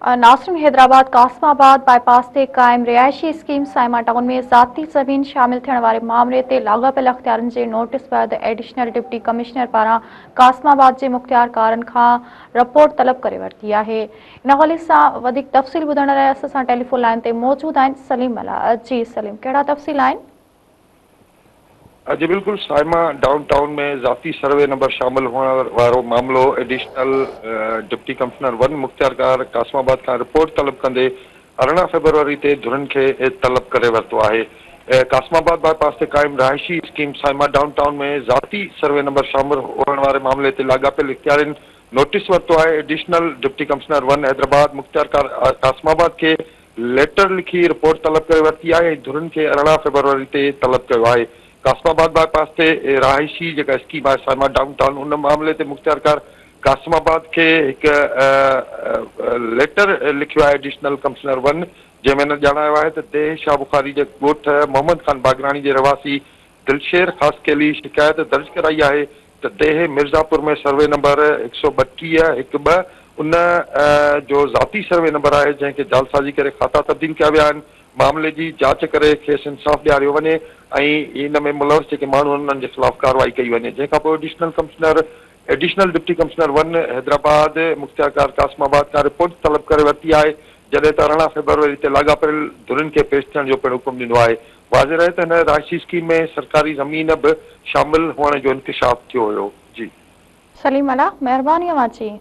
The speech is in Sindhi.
ناصرين حيدرآباد قاسم آباد باء پاس تي قائم رهائشي اسڪيم صائمه ٽائون ۾ ذاتي زمين شامل ٿيڻ واري مامري تي لاڳاپيل اختيارين جي نوٽيس بعد ايڊيشنل ڊپٽي ڪمشنر پاران قاسم آباد جي مختيارڪارن کان رپورٽ طلب ڪري ورتي آهي ان حوالي سان وڌيڪ تفصيل ٻڌائڻ لاء اسان سان ٽيليفون لائين تي موجود آهن سليم ملاح جي سليم ڪهڙا تفصيل آهن؟ جي بلڪل صائمه ڊائون ٽائون ۾ ذاتي سروي نمبر شامل هئڻ وارو معاملو ايڊيشنل ڊپٽي ڪمشنر ون مختيارڪار قاسم آباد کان رپورٽ طلب ڪندي 18 فيبروري تي ڌرين کي طلب ڪري ورتو آهي. قاسم آباد باء پاس تي قائم رهائشي اسڪيم صائمه ڊائون ٽائون ۾ ذاتي سروي نمبر شامل هئڻ واري معاملي تي لاڳاپيل اختيارين نوٽيس ورتو آهي. Additional deputy commissioner one Hyderabad مختيارڪار قاسم آباد کي ليٽر لکي رپورٽ طلب ڪري ورتي آهي ۽ ڌرين کي 18 فيبروري تي طلب ڪيو آهي. قاسم آباد باء پاس تي رهائشي جيڪا اسڪيم آهي صائمه ڊائون ٽائون ان معاملي تي مختيارڪار قاسم آباد کي هڪ ليٽر لکيو آهي ايڊيشنل ڪمشنر ون جنهن ۾ هن ڄاڻايو آهي ته ديهه شاهه بخاري جي ڳوٺ محمد خان باگراڻي جي رهواسي دلشير خاصخيلي شڪايت درج ڪرائي آهي ته ديهه مرزاپور ۾ سروي نمبر 132 هڪ ٻه ان جو ذاتي سروي نمبر آهي جنهن کي جعلسازي ڪري کاتا تبديل ڪيا ويا آهن، معاملي جي جاچ ڪري کيس انصاف ڏياريو وڃي ۽ ان ۾ ملوث جيڪي ماڻهو آهن انهن جي خلاف ڪارروائي ڪئي وڃي جنهن کانپوء additional commissioner additional deputy commissioner one Hyderabad مختيارڪار قاسم آباد کان رپورٽ طلب ڪري ورتي آهي جڏهن ته 18 فيبروري تي لاڳاپيل ڌرين کي پيش ٿيڻ جو پڻ حڪم ڏنو آهي واضح رهي ته هن رهائشي اسڪيم ۾ سرڪاري زمين به شامل هئڻ جو انڪشاف ٿيو هيو. جي. سليم الله مهرباني اوهان جي.